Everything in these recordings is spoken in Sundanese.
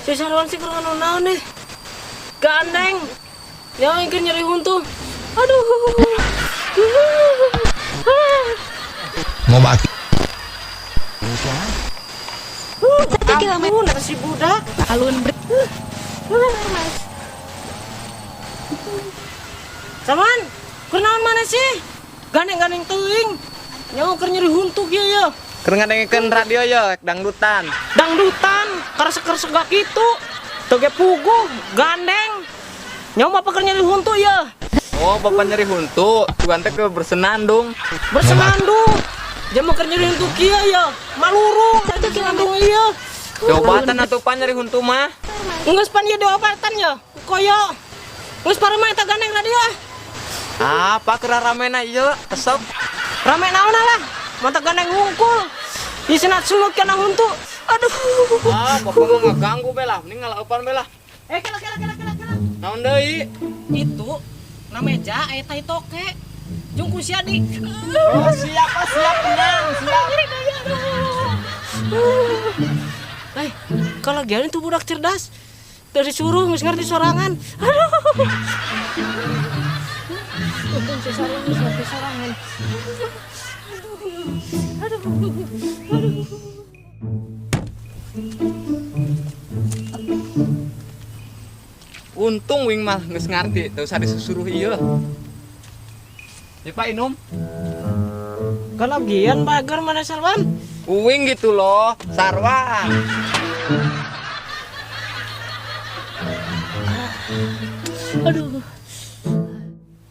Si Sarwan sih kurang naon nih. Gandeng. Ya ingin nyeri huntu. Aduh. Mau mati. Ampun, ada si budak. Alun. Saman, kunaon mana sih? Gandeng-gandeng teuing. Nyawa keur nyeri huntu kieu ya. Keur ngadengekeun radio ya, dangdutan. Dangdutan, keresek-keresek gak gitu. Teu ge puguh, gandeng. Nyawa apa keur nyeri huntu ya? Oh, bapak nyeri huntu, sugan teh ke bersenandung. Bersenandung. Dia mau keur nyeri huntu kieu ya. Malurung, senandung ieu. Diobatan atuh pan nyeri huntu mah. Geus pan ieu diobatan ya. Koyo. Geus parema eta gandeng radio ah. Apa keur ramena ieu? Resep. Rame naon lah. Mata gandeng hungkul. Isina semut kana huntu. Aduh. Ah, bapak mah ngaganggu be lah, mending ngalaupan be lah. Eh, kela kela kela kela kela. Naon deui? Itu na meja aya tai toke. Jung ku sia di. Oh, siap, Pak, siap, tenang, siap. Eh, kalau gian itu budak cerdas. Dari suruh geus ngerti sorangan. Aduh. Untung si Sarwan geus ngerti sorangan. Aduh. Aduh. Untung wing mah geus ngarti, teu usah disusuruh ieu. Ya Pak Inum. Kalau gian bager mana Sarwan? Uwing gitu loh, Sarwan. Aduh.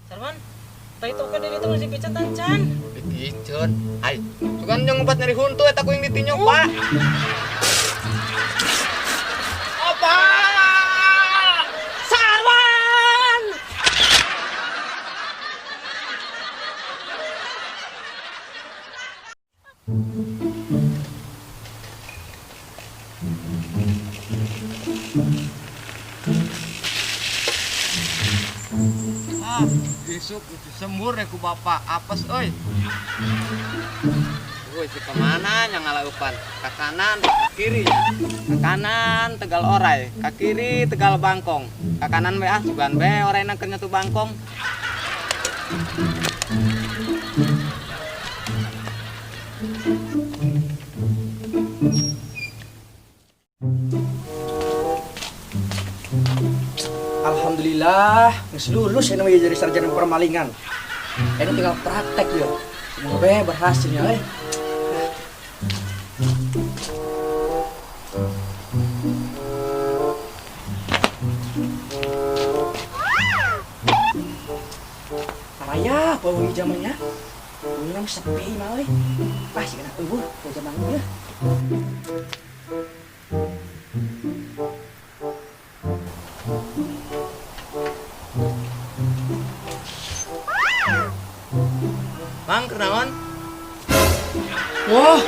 Sarwan, tai toke dari itu masih pican tancan. Dipiceun. Ai, sugan jeung ngupat nyeri huntu eta ku yang ditinyo, Pak. Apa? Sarwan! Ah, isuk sembur deh ku bapak apes euy. Woi, si kemana yang ngalaupan? Ke kanan, ke kiri ya. Ke kanan Tegal Orai, ke kiri Tegal Bangkong. Ke kanan we ah, sugan we orai na keur nyatu Bangkong. Alhamdulillah, geus lulus ya namanya jadi sarjana permalingan. Ini tinggal praktek ya. Semoga be berhasil ya, eh. Paraya, bawa zamannya. Urang sepi mah euy. Pasti kena eueuh bawa zaman ieu. Mang, kenaon? Wah,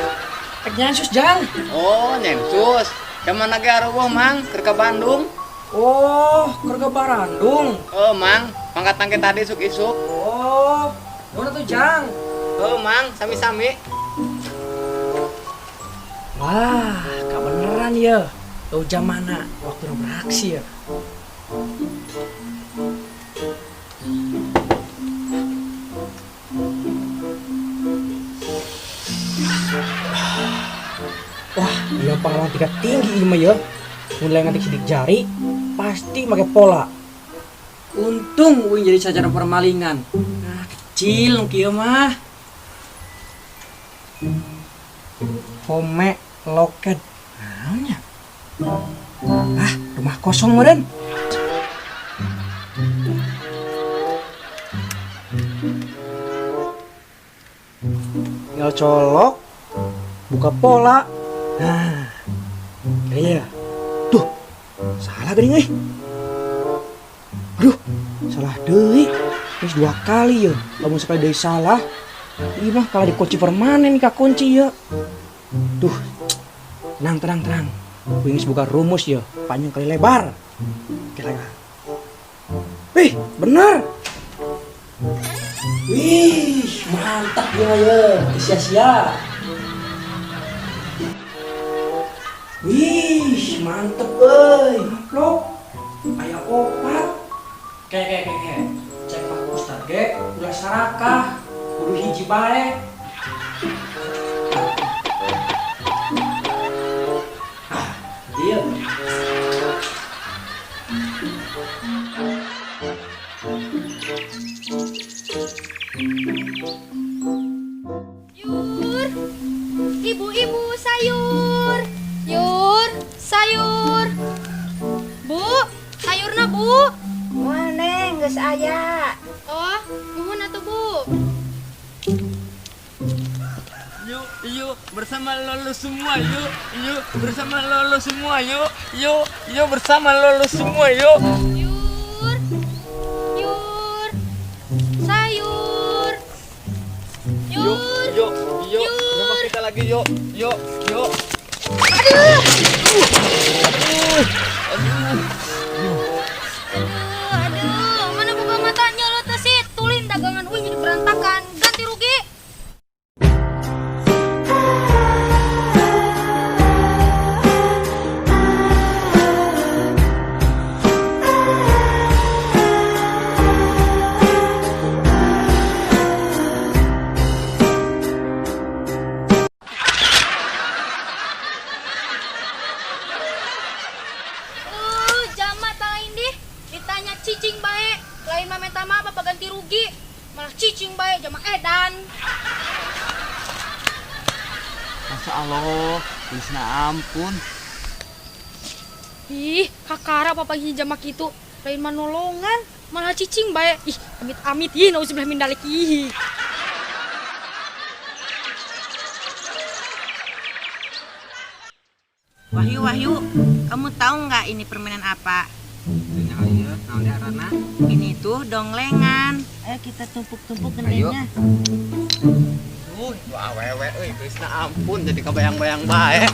rek nyansus jang. Oh, nyensus. Zaman lagi aruweuh, Mang, keur ka Bandung. Oh, keur ka Bandung. Oh, Mang, mangkat tangke tadi isuk-isuk. Oh, nuhun atuh jang. Oh, Mang, sami-sami. Wah, kebeneran ya. Tahu jam mana waktu beraksi ya. Wah, dia pengalaman tingkat tinggi ini mah ya. Mulai ngantik sidik jari, pasti pakai pola. Untung uing jadi sarjana permalingan. Nah, kecil nu kieu mah. Home loket. Naonnya? Ah, rumah kosong meureun. Tinggal colok, buka pola. Nah, iya. Tuh, salah geuning euy. Aduh, salah deui. Terus dua kali ya. Lamun sekali deui salah, ieu mah kalah dikunci permanen ka kunci ya. Duh, tenang, tenang, tenang. Wings buka rumus ya, panjang kali lebar. Kira-kira. Wih, bener. Wih, mantap ya, ya. Sia-sia. Wih, mantep euy. Amplop. Aya opat. Ke ke ke ke. Cek Pak Ustad ge ulah sarakah. Kudu hiji bae. Ah, deal. Yur, ibu-ibu sayur, yur, sayur. Bu, sayurna, Bu. Moal, Neng, geus aya. Oh, nuhun atuh, Bu. Yuk, yuk bersama lolo semua yuk, yuk bersama lolo semua yuk, yuk, yuk bersama lolo semua yuk. Yur, yur, sayur. Yuk, Yur, yuk, yuk, Yur. sama kita lagi yuk, yuk, yuk. Aduh. Aduh, aduh. Aduh, aduh, mana buka matanya lo tuh sih? Tulin dagangan uing jadi berantakan, ganti rugi. Jama lain deh, ditanya cicing bae, lain mah minta maaf apa ganti rugi, malah cicing bae jama edan. Masya Allah, Bisna ampun. Ih, kakara apa pagi jama kitu, lain mah nolongan, malah cicing bae. Ih, amit-amit, ih, nauzubillah min dalik, ih. Wahyu, Wahyu, kamu tahu nggak ini permainan apa? Iya, naon diarana? Ini tuh donglengan. Ayo kita tumpuk-tumpuk gendengnya. Itu awewe euy, Krisna ampun jadi kebayang-bayang bae.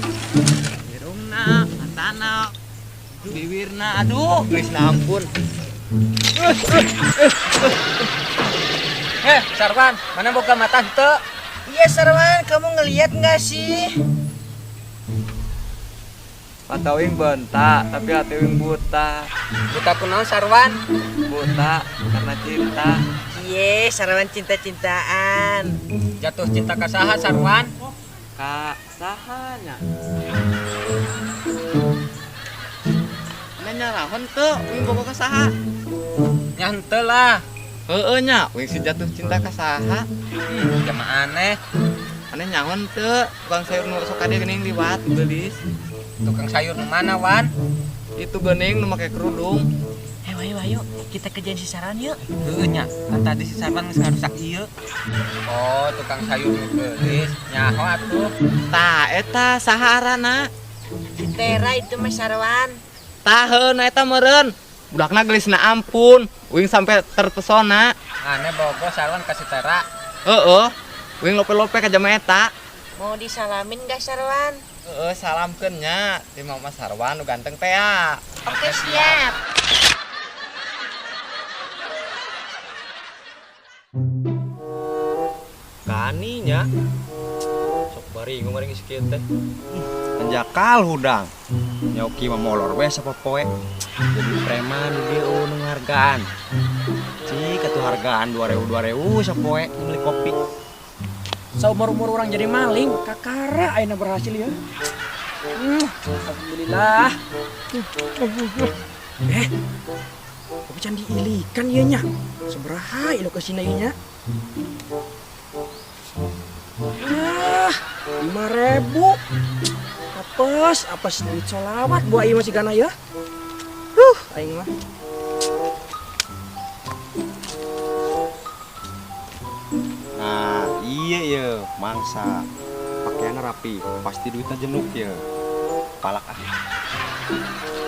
Irungna, matana, bibirna, aduh, Krisna ampun. Eh, Sarwan, mana boga mata henteu? Iya, Sarwan, kamu ngelihat nggak sih? Mata uing bentak, tapi hati uing buta. Buta kunaon, Sarwan? Buta karena cinta. Iya, Sarwan cinta-cintaan. Jatuh cinta ka saha, Sarwan? Ka sahanya. Nanya rahon teu, uing boga ka saha? Nya henteu lah. Heeh nya, uing si jatuh cinta ka saha? Jama aneh. Aneh nyaho teu, tukang sayur nu sok kadieu geuning liwat geulis. Tukang sayur nu mana, Wan? Itu geuning nu make kerudung. Eh, Wahyu, Wahyu, kita kerjain si Sarwan yuk. Heueuh nya, kan tadi si Sarwan geus ngarusak ieu. Oh, tukang sayur nu geulis, nyaho atuh. Tah, eta saha arana? Si Tera itu mah, Sarwan. Tah, heuna eta meureun. Budakna geulisna ampun, uing sampai terpesona. Aneh bogo Sarwan ka si Tera. Heeh. Uing lope-lope ka jama eta. Mau disalamin nggak, Sarwan? Heeh, salamkeun nya ti Mama Sarwan nu ganteng teh ya. Oke, siap. Kaninya. Sok bari ngomaring geus teh. Anjakal hudang. Nyoki mah molor we sapopoe. Jadi preman di dieu nu ngahargaan. Cik atuh hargaan 2000 2000 sapoe beli kopi. Saumur-umur orang jadi maling, kakara ayeuna berhasil ya. Alhamdulillah. Eh, kopi can diilikan ieu nya. Sabaraha ieu lokasina ieu nya? Ah, 5.000. Apes, apes duit solawat buah ieu masih gana ya. Duh, aing mah. Nah, iya ya, mangsa. Pakaiannya rapi, pasti duitnya jenuk ya. Palak ah.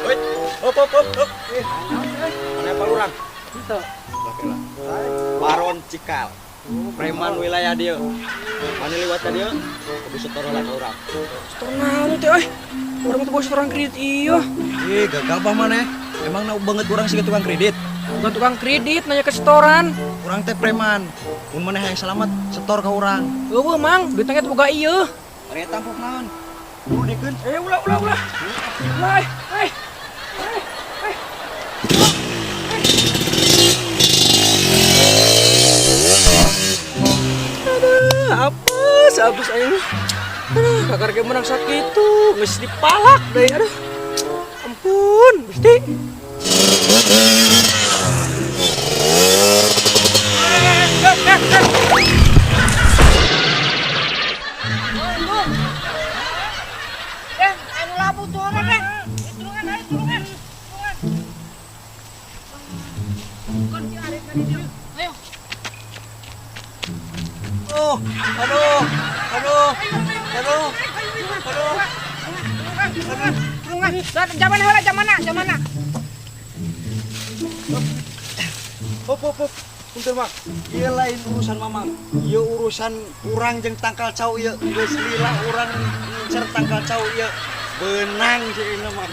Woi, hop hop hop hop. Mana apa urang? Henteu. Lah. Baron Cikal. Preman wilayah dia. Mana liwat dia? Kudu setor lah ka urang. Setor naon teh euy? Urang teh bawa setoran kredit iya. Ih, gagal bah maneh. Emang nau banget urang sih tukang kredit. Bukan tukang kredit, nanya ke setoran. Urang teh preman. Mun maneh hayang selamat, setor ka urang. Eueuh, Mang, duitna ge boga ieu. Ari tampok naon? Buru dikeun. Eh, ulah ulah ulah. Ulah, eh, eh. Eh, eh. Aduh, apes, apes aing. Aduh, kakak ge menang sakitu, geus dipalak deui. Aduh. Ampun, Gusti. Den, anu labu tuh orang, Den. Tulungan, ayo tulungan. Tulungan. Kon si Arif tadi dia. Ayo. Oh, aduh, aduh, aduh, aduh. Tulungan. Jamana heula, jamana, jamana. Hop, hop, hop. Punten, Mak. Ieu lain urusan Mamang. Ieu urusan urang jeung tangkal cau ieu. Geus lila urang ngincer tangkal cau ieu. Beunang sih ini mah.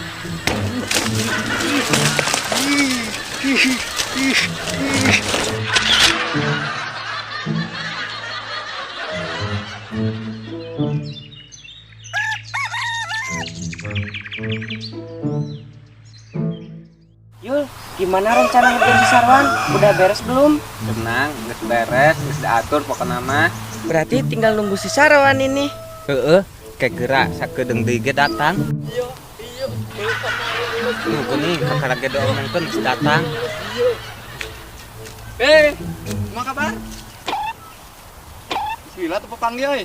Ih, ih, ih, ih. Yul, gimana rencana ngerjain si Sarwan? Udah beres belum? Tenang, geus beres, geus diatur pokona mah. Berarti tinggal nunggu si Sarwan ini. Heeh, kayak gerak sakedeung deui ge datang. Tuh geuning kakara ge diomongkeun geus datang. Eh, kumaha kabar? Bismillah tuh papanggih euy.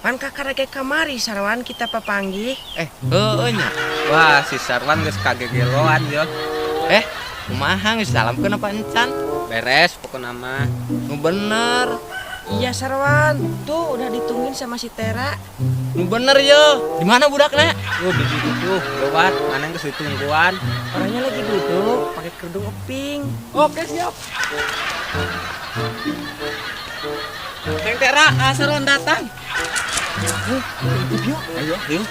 Pan kakara ge kamari Sarwan kita papanggih. Eh, heueuh nya. Wah, si Sarwan geus kagegeloan yo. Eh, kumaha geus salamkeun apa encan? Beres pokona mah. Nu bener. Iya Sarwan, tuh udah ditungguin sama si Tera. Nu bener yo. Di mana budakna? Tuh di situ tuh, lewat. Mana geus ditungguan. Orangnya lagi duduk pakai kerudung oping. Oke, siap. Neng Tera, ah, Sarwan datang. Yuk. Ayo, yuk.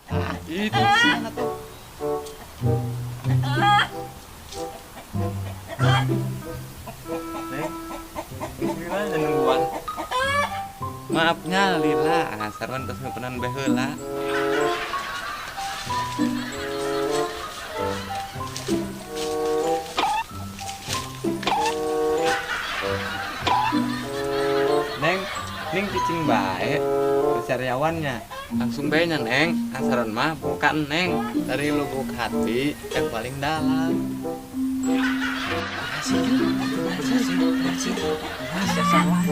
Ah, itu sana tuh. Neng, bismillah dan nungguan. Maafnya lila, ah, Sarwan terus ngepenan baheula. Neng, neng cicing bae, sariawannya. Langsung bae nya Neng, Sarwan mah bukan Neng dari lubuk hati yang paling dalam. Makasih, Yul. Makasih, makasih. Makasih, Sarwan.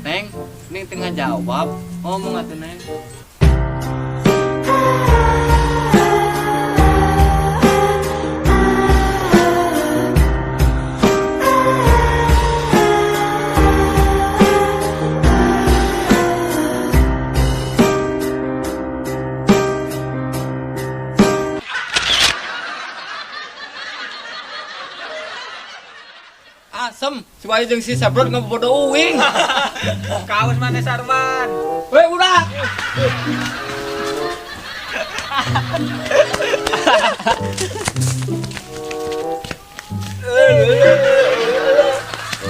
Neng, neng tengah jawab, ngomong atuh Neng. Asem, si Bayu jeung si Sabrot ngebodoh uing. Kaos mana Sarwan? Weh, budak.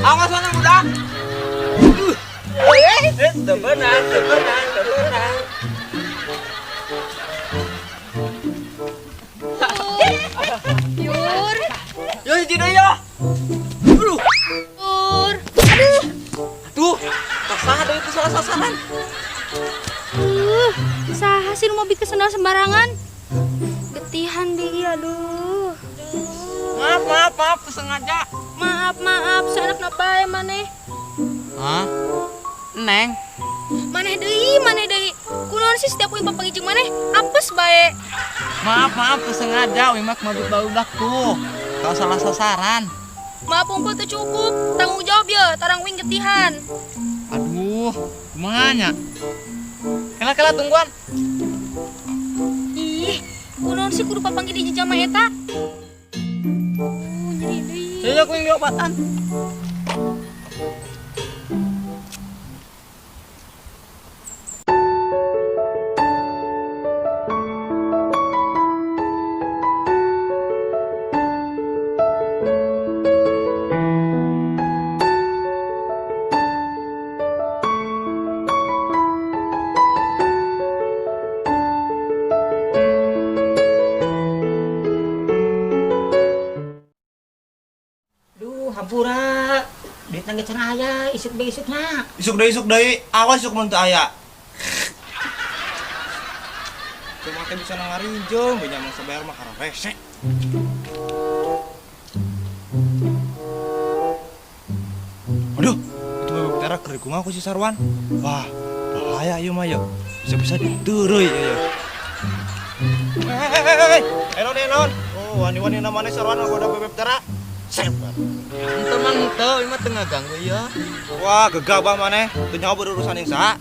Awas mana budak? Tebenang, tebenang, tebenang. Yur, Yo, hiji deui yo. Aduh. Yur. Aduh. Aduh, saha deui itu salah sasaran. Saha sih nu mau bikin sendal sembarangan? Getihan deui, aduh. Maaf, maaf, maaf, sengaja. Maaf, maaf, seenakna bae maneh. Hah? Neng. Maneh deui, maneh deui. Kunaon sih setiap uing papanggih jeung maneh apes bae. Maaf, maaf, sengaja uing mah mabuk barudak tuh. Kalau salah sasaran. Maaf unggul teu cukup, tanggung jawab ya, tarang uing getihan. Aduh, kumaha nya? Kela-kela tungguan. Ih, kunaon sih kudu papanggih di jejama eta? Nyeri deui. Saya kuing diobatan. Isuk deui isuk na. Isuk deui, awas isuk mun teu aya. Cuma teh bisa ngarinjung, we mangsa bayar mah kararese. Aduh, itu Bebeb Tera keur kumaha ku si Sarwan. Wah, bahaya ieu mah yeuh. Bisa-bisa diteureuy ieu. Hei, enon enon. Oh, wani-wani namanya Sarwan ngagoda Bebeb Tera. Sep. Henteu mang henteu, ieu mah teu ngaganggu ieu. Wah, gegabah maneh. Teu nyaho berurusan jeung saha.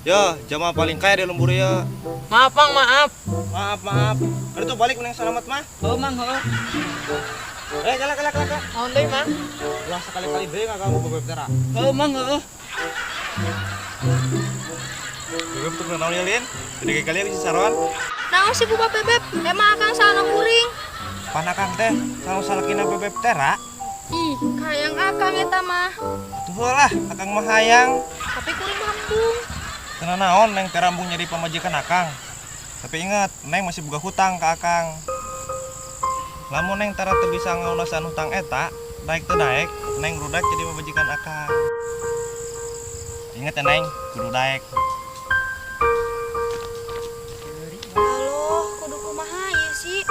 Yo, jamaah paling kaya di lembur ieu. Maaf, Mang, maaf. Maaf, maaf. Aduh tuh balik meneng selamat mah. Heuh mang heuh. Eh, kala kala kala. Naon deui mang? Ulah sekali-kali deui ngaganggu Bebeb Tera. Heuh mang heuh. Bebeb tuh naon ya, Lin? Jadi kali si Sarwan. Naon sih buba Bebeb? Emang akang salah kuring. Pan akang teh salah salakina Bebeb Tera. Ih, hayang akang eta mah. Atuh lah, akang mah hayang. Tapi kuring mah embung. Teu naon Neng Tera embung jadi pamajikan akang. Tapi ingat, Neng masih boga hutang ke akang. Lamun Neng Tera teu bisa ngaunasan hutang eta, daek teu daek, Neng rudak jadi pamajikan akang. Ingat ya Neng, kudu daek. Halo, kudu kumaha ieu sih?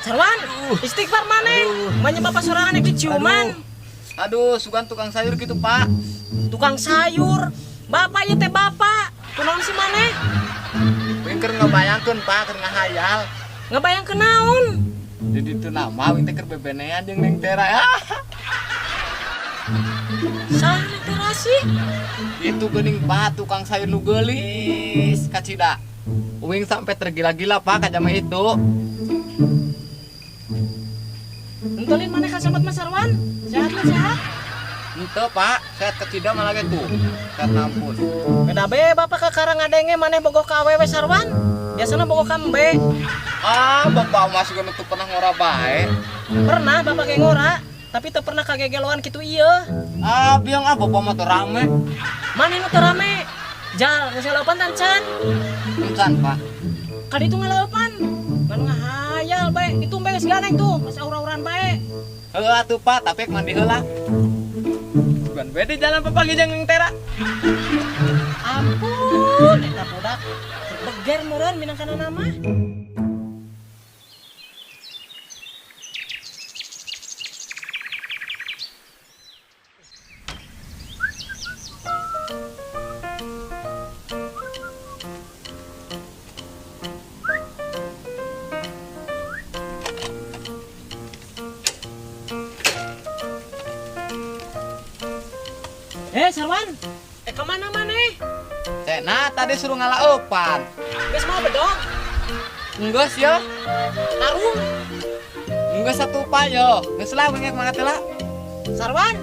Sarwan, istighfar maneh. Manya bapak sorangan yang diciuman. Aduh, sugan tukang sayur gitu, Pak. Tukang sayur. Bapak ieu teh bapak. Kunaon sih maneh? Wing keur ngabayangkeun, Pak, keur ngahayal. Ngabayangkeun naon? Jadi itu nama wing teh keur bebenean jeung Neng Tera. Ah. Saha Neng Tera sih? Itu geuning Pak, tukang sayur nu geulis kacida. Wing sampai tergila-gila, Pak, ka jama itu. Entolin maneh ka sahabat Mas Sarwan? Sehat lah sehat. Henteu, Pak, sehat kacida malah ge tuh. Sehat nampun. Beda be bapak ka karang ngadenge maneh bogoh ka awewe Sarwan. Biasana bogoh ka embe. Ah, bapak mah sugan teu pernah ngora bae. Pernah bapak ge ngora, tapi teu pernah kagegeloan kitu ieu. Ah, biang ah bapak mah teu rame. Maneh nu teu rame? Jal, geus ngaleupan tan can? Encan, Pak. Kali itu ngaleupan. Ngan ngahayal bae, itu embe geus gandeng tuh, geus aur-auran bae. Heuh atuh, Pak, tapi mandi heula. Sugan bae di jalan papanggih jeung Neng Tera. Ampun, eta budak beger meureun minangkana nama. Sarwan, kemana maneh? Nah, tadi suruh ngalaupan. Geus mau bedog? Enggeus ya. Tarung. Enggeus satu payo. Geus lah wingi mangat heula. Sarwan.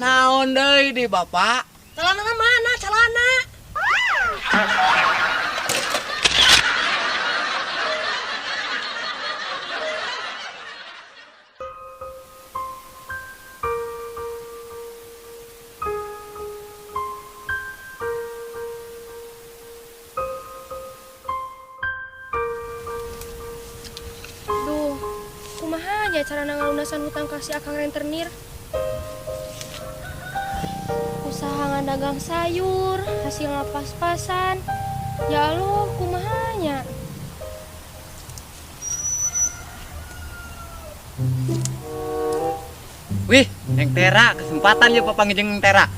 Naon deui di bapak? Celana mana? Celana. Duh, kumaha nya cara ngalunasan hutang ka si akang rentenir? Usaha ngadagang sayur, hasilnya pas-pasan. Ya Allah, kumaha nya? Wih, Neng Tera, kesempatan ya papanggih jeung Neng Tera.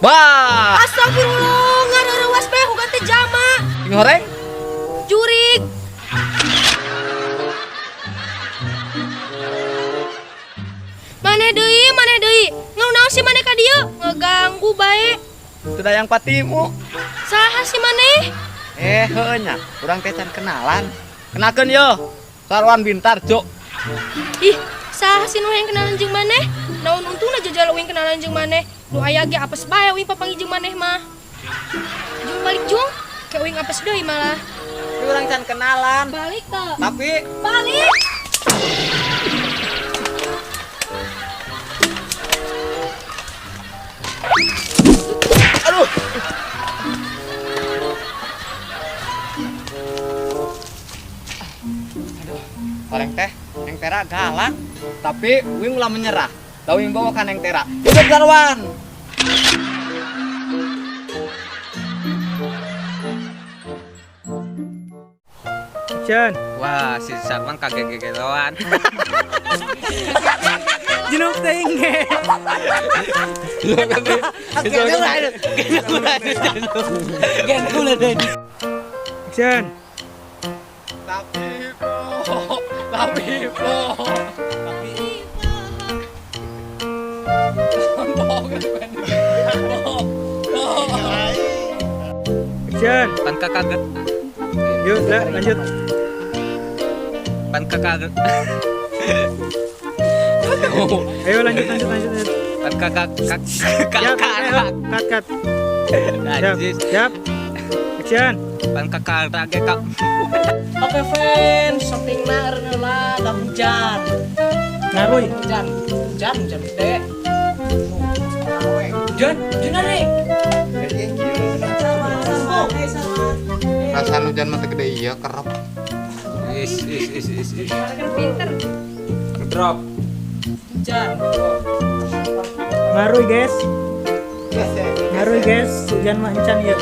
Wah, Astagfirullah, ngareurewas bae hugan teh jama. Ini horeng. Jurig. Maneh deui, maneh deui. Ngeunaon sih maneh ka dieu? Ngeganggu bae. Sudah yang patimu. Saha sih maneh? Eh, heueuh nya, urang teh can kenalan. Kenalkeun yo. Sarwan Bintar, Cuk. Ih, saha sih nu hayang kenalan jeung maneh? Naon untungna jajal uing kenalan jeung maneh? Nu aya ge apes bae uing papanggih jeung maneh mah. Jung balik jung, ke uing apes deui malah. Tapi urang can kenalan. Balik teu? Tapi Balik. Aduh. Aduh, horeng teh, Neng Tera galak, tapi uing ulah menyerah. Da uing bawa ka Neng Tera. Hidup Sarwan. Action. Wah, si Sarwan kaget-gegeroan. Jenuk teuing ge. Action. Tapi po, tapi po, tapi Action. Pan kaget. Yuk, udah, lanjut. Pan kaget. Ayo lanjut, lanjut, lanjut, lanjut. Pan kakak Siap, ayo, cut, cut. Siap, siap. Action. Pan kakak kak. Oke fans, shopping na lah, dah hujan. Ngaruy. Hujan, hujan, hujan gede. Hujan, hujan are. Perasaan hujan mata gede iya kerap. Is is is is is. Kan pinter. Drop. Hujan. Ngaruy, guys. Ngaruy, guys. Hujan mah encan ya.